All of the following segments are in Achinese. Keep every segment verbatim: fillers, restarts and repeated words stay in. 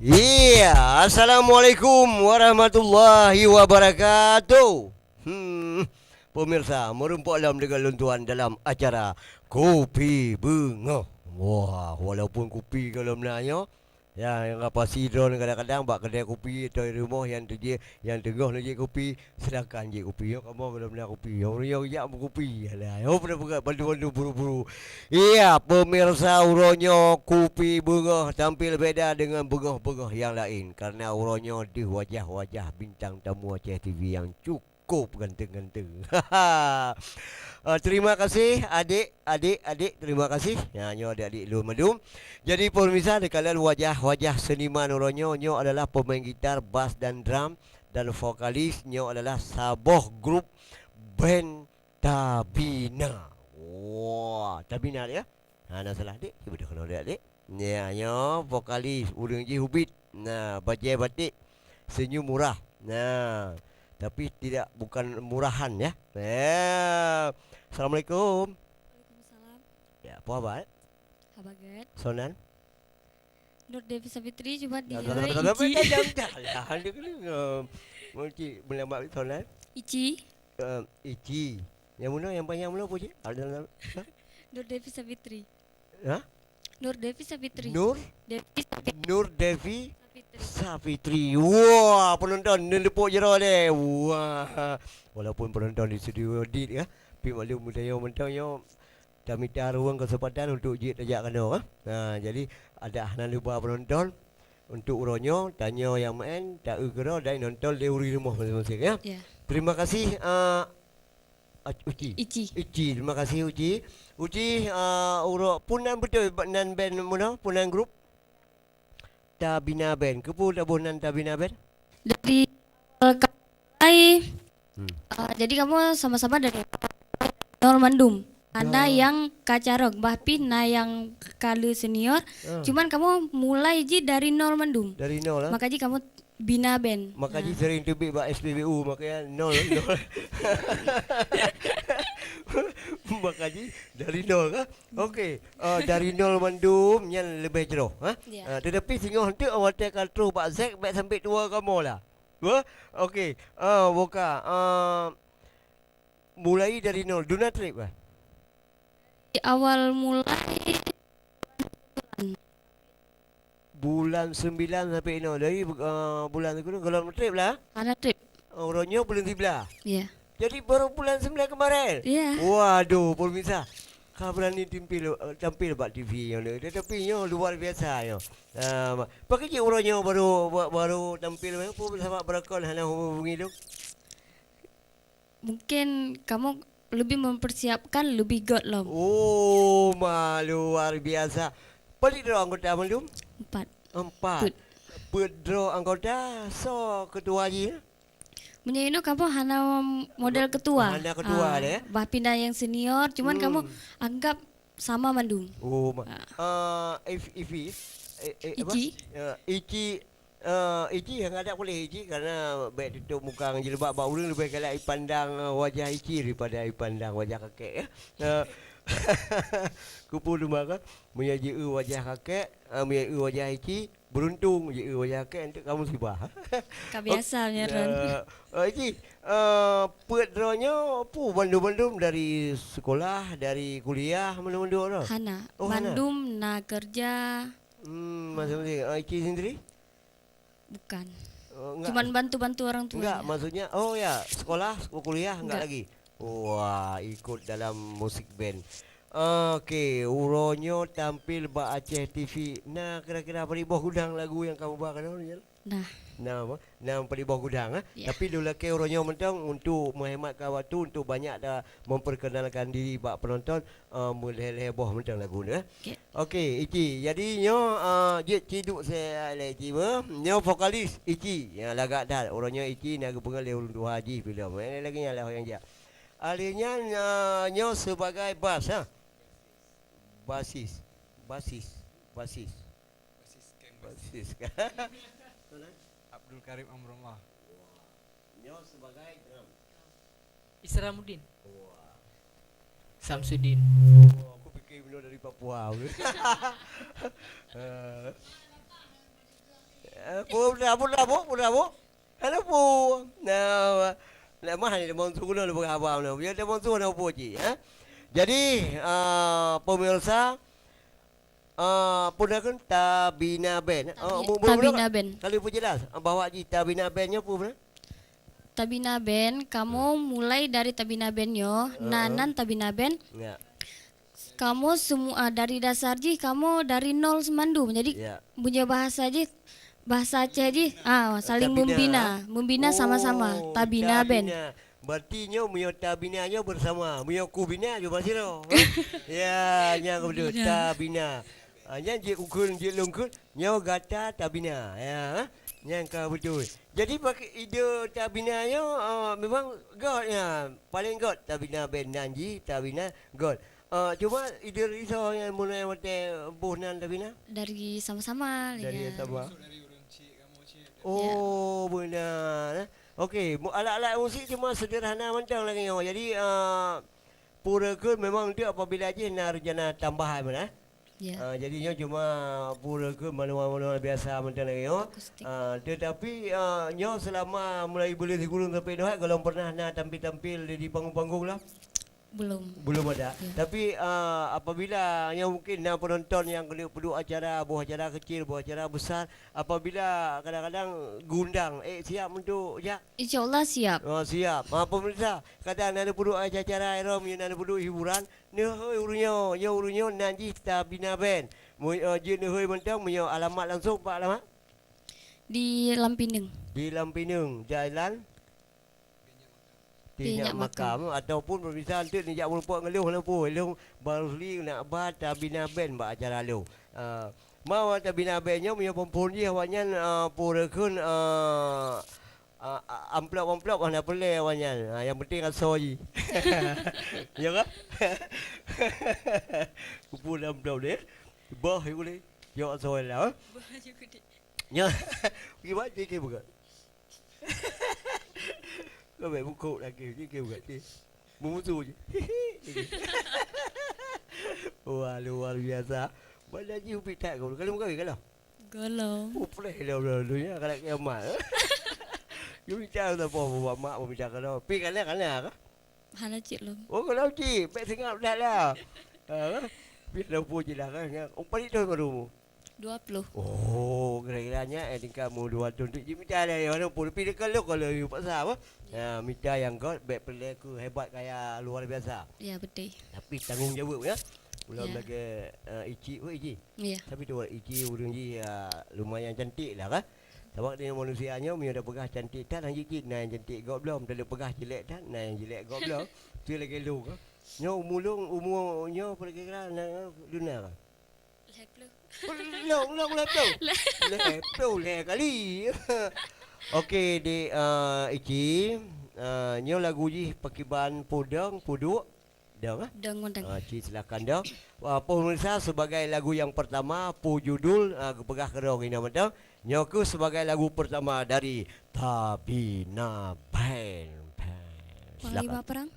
Iya, assalamualaikum warahmatullahi wabarakatuh. Hmm, pemirsa, meureumpok lom deungon lôn tuan dalam acara Kupi Beungoh. Wah, walaupun kupi gohlom na nyoe, ya, nyang ka pasti droeneuh kadang-kadang bak keudè kupi atau di rumoh nyang teujih, nyang teungoh neujép kupi, silakan jép kupi. Nyoe kamoe gohlom na kupi. Nyoe ureueng nyoe jak meukupi. Alah, nyoe peue peugah bantu-bantu buru-buru. Iya, pemirsa, uroe nyoe Kupi Beungoh tampil beda deungon beungoh-beungoh nyang laén, karena uroe nyoe deuh wajah-wajah bintang tamu Aceh T V nyang cukup ganteng-ganteng. Ah, terima kasih adik, adik, adik, terima kasih. Ya, nyoe adik-adik lôn mandum. Jadi pemirsa, dikalon wajah-wajah seniman uroe nyoe, nyoe adalah pemain gitar, bass dan drum, dan vokalis, nyoe adalah saboh grup band Tabina. Wah, Tabina dia. Ha, na salah, Dek. Cuba dah kena, Dek, Dek. Ya, nyoe vokalis, ureueng jih ubit. Nah, bajèe batik, senyum murah. Nah, tapi tidak, bukan murahan, ya. Ya. Assalamualaikum. Waalaikumsalam. Ya, apa khabar? Haba gèt. Soe nan? Nur Devi Savitri, cuma dia Ici. Jangan, jangan, jangan. Dia kena, eh, mesti meulamat soe nan? Ici. Eh, Ici. Nyang meunoe, nyang panjang meunoe, apa, Cik? Ada, ada. Nur Devi Savitri. Ha? Nur Devi Savitri. Nur? Devi Savitri. Nur Devi Savitri. Savitri. Wah, penonton neuteupeuk jaroe deh. Wah. Walaupun penonton di studio dit, ya. Tapi maklum, geutanyoe mantong nyoe tamita ruang kesempatan untuk jeuet tajak keunoe, eh. Ha, jadi adak hana lupa penonton, untuk uroe nyoe, tanyoe nyang meu'en, ta-eu keudroe dan nonton lé ureueng rumoh maséng-maséng, ya. Ya. Terima kasih, eh, Uci. Ici. Ici, terima kasih, Uci. Uci, eh, uroe, peue nan beutôi nan band meunoe, peue nan grup? Tabina Band. Keupeue taboh nan Tabina Band? Dari awal ka mulai, Hmm. Ah, jadi kamoe sama-sama dari nol mandum. Hana nyang ka carông, bah pih na nyang ka le senior. Ah. Cuman kamoe mulai jih dari nol mandum. Dari nol, ah? Maka jih kamoe bina band. Maka jih sering teubiet bak S P B U, makanya nol, nol. Maka jih dari nol, kan? Okey, ah, dari nol mandum nyan leubeh jroh, ha? Ya. Ah, tetapi singoh teuk watèe ka troh bak Zack, bèk sampai tuwo kamoe lah. Wah, okey. Ah, buka. Ah, mulai dari nol. Duna trép, bah? Di awal mulai bulan sembilan sampai nol. Dari, ah, bulan sikureueng gohlom trép lah? Hana trép. Oh, uroe nyoe bulan siblah. Ya. Jadi baru bulan sembilan kemarin? Ya. Waduh, pemirsa. Ka berani tampil, eh, tampil bak T V nyoe. Tetapi nyoe luar biasa nyoe. Ah, ma-, pakon jih uroe nyoe baru, ba-, baru tampil, eh, peue sabab beureukat hana hubungi lôn? Mungkin kamoe lebih mempersiapkan lebih göt lom. Oh, ma, luar biasa. Paléng droe anggota mandum? Empat. Empat. Peuet. Peuet droe anggota, soe ketua jih? Meunyoe inoe kamoe hana model ketua. Hana ketua deh. Ah, bah pih na nyang senior, cuman kamoe anggap sama mandum. Oh, ma-, ah, Ivi, eh, eh, apa? Ici. Ah, Ici, ah, Ici nyang adak puléh Ici, karena bèk tutôp muka ngon jilbab bak ureueng, leubeh galak ipandang, ah, wajah Ici daripada ipandang wajah kakek, ya. Ah, keupeue teuma kan? Meunyoe jieu wajah kakek, ah, meunyoe jieu wajah Ici, Beuruntung jih, eh, wajah kèe eunteuk kamoe sibah. Ka biasa meunyoe ron. Eh, eh, Ici, eh, peuet droeneuh peue bandum-bandum dari sekolah, dari kuliah, mandum-mandum droe? Hana. Oh, hana. Mandum na keureuja. Hmm, maksudnya, eh, Ici sendiri? Bukan. Oh, enggak. Cuman bantu-bantu orang tua aja. Enggak, maksudnya, oh ya, sekolah, kuliah, enggak lagi? Enggak. Wah, ikut dalam musik band. Oke, uroe nyoe tampil bak Aceh T V. Na kira-kira padum boh gudang lagu nyang kamoe ba keunoe nyan? Nah. Na, ma? Na padum boh gudang, eh? Ya. Tapi lôn lakèe uroe nyoe mantong untuk menghematkan waktu, untuk banyak dah memperkenalkan diri bak penonton, eh, meulhèe-lhèe boh mantong lagu nyoe, eh? Oke. Oke, Ici. Jadi nyoe, eh, jeuet ci duek sa-, lé Ici, ma? Nyoe vokalis Ici. Ya, lagak that. Uroe nyoe Ici na geupeugah lé ureueng tuha jih filem. Eh, lagèe nyan lah nyang jak. Ahli nyan, eh, nyoe sebagai bas, ha? Basis. Basis. Basis. Basis, geng basis. Basis. Abdul Karim Amrullah. Nyoe sebagai drum. Isra Mudin. Wah. Samsudin. Oh, aku fikir beliau dari Papua. Eh. Eh, pu-, pu-, pu-, pu-, pu-, pu-, hana pu. Nah, lé mah ni deungon su keunoe lé peugah abang tu. Ya deungon su hana pu cit, eh. Jadi, ah, pemirsa, ah, peue na kheun Tabina Band. Ah, Tabi-, mu-, mu-, Tabina mu-, Band. Kali peujelas, ah, bahwa jih Tabina Band nyoe peue na? Tabina Band, kamoe mulai dari Tabina Band nyoe, na Heeh. nan Tabina Band. Ya. Kamoe semua, ah, dari dasar jih kamoe dari nol semandum. Jadi, Ya. punya bahasa jih, bahasa Aceh jih, ah, saling Tabina. membina, membina sama-sama. Oh, Tabina Band. Tabina. Berarti nyoe meunyoe tabina nyoe bersama, meunyoe kubina cuma sidroe. Ya, nyang beutôi, Tabina. Tabina. Ah, nyan jeuet ukheun, jeuet lôn kheun, nyoe gata tabina. Ya, ha? Nyang ka beutôi. Jadi, bak ide tabina nyoe, ah, memang göt, ya. Paléng göt tabina band nan jih, tabina göt. Ah, cuma ide risoe nyan meunan watèe boh nan tabina? Dari sama-sama, Dari ya. sama. Oh, beuna, eh. Okey, mu-, alat-alat musik cuma sederhana mantong lagèe nyoe. Jadi, ah, peue kheun memang tu apabila jih na rencana tambahan meunan, eh. Ya. Ah, jadi nyoe cuma peue kheun manual-manual biasa mantong lagèe nyoe. Akustik. Ah, tetapi, ah, nyoe selama mulai buleuen sikureueng sampai nyoe, golom pernah na tampil-tampil di, di panggung-panggung lah? Belum. Belum ada. Ya. Tapi, ah, apabila nyoe mungkin na penonton nyang keuneuk peuduek acara, boh acara kecil, boh acara besar, apabila kadang-kadang geuundang, eh, siap untuk jak? Insya Allah siap. Oh, siap. Ha, pemirsa, kadang na neupeuduek acara-acara, nyoe na neupeuduek hiburan, neuhôi ureueng nyoe, nyoe ureueng nyoe nan jih Tabina Band. Mu-, eh, jeuet neuhôi mantong, meunyoe alamat langsung, peue alamat? Di Lampineung. Di Lampineung, jalan? Di Nyak Nyak Makam. Makam, ataupun pemirsa, eunteuk neujak meurumpok ngon lôn, lôn peue, lôn Bang Rusli nak ba Tabina Band bak acara lôn. Ah, ma Tabina Band nyoe, meunyoe phon-phon jih awaknyan, ah, peue kheun, ah, ah, ah, amplop-amplop hana peureulèe awaknyan. Ah, nyang penting asoe jih. Ya kan? Kumpul amplop deh. Boh, yuk deh. Yok asoe lah, eh. Nyoe, kiban jih ke bukan? Kau baik bukuk lagi, ni ke bukan ni. Memusu je. Wah, luar biasa. Mana ji ubit tak kau? Kalau bukan, kalau? Golom. Oh, pleh dah, dah, dah, ya, kalau kiamat. You minta tak apa, buat mak, minta kalau. Pi kana, kana ke? Hana cit lom. Oh, kalau cit, baik singap dah lah. Ha, pi dah pun je lah kan. Oh, paling tahun baru. Dua puluh. Oh, kira-kiranya, eh, tingkat mu dua tahun tu. Ji mita dah, ya, mana pun. Tapi dia kalau, kalau you paksa apa? Ya. Ha, mita yang kau, baik pelai ku hebat kaya luar biasa. Ya, betul. Tapi tanggung jawab, ya. Belum Ya. lagi, eh, Ici, oh, Ici. Ya. Tapi tu Ici urang ji, ya, lumayan cantik lah, kan? Sabab dia manusia nyoe, meunyoe dah peugah cantik tan, hana jeuet na yang cantik gob lom, dah peugah jelek tan, na yang jelek gob lom. Tu lagi lu, kan? Nyoe umur lôn, umur nyoe kira-kira na, luna, kan? Lhèe ploh. Lôn, lôn lhèe ploh? Lhèe ploh lhèe kali. Okey, dek, ah, Ici, ah, nyoe lagu jih pakiban peue dong, peue duek? Dong, ah? Dong, dong. Ah, Ci, silakan dong. Ah, pemirsa, sebagai lagu yang pertama, peue judul, ah, geupeugah keudroe inoe mantong. Nyoe keuh sebagai lagu pertama dari Tabina Band. Band. Silakan. Panglima Perang.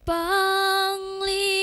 Panglima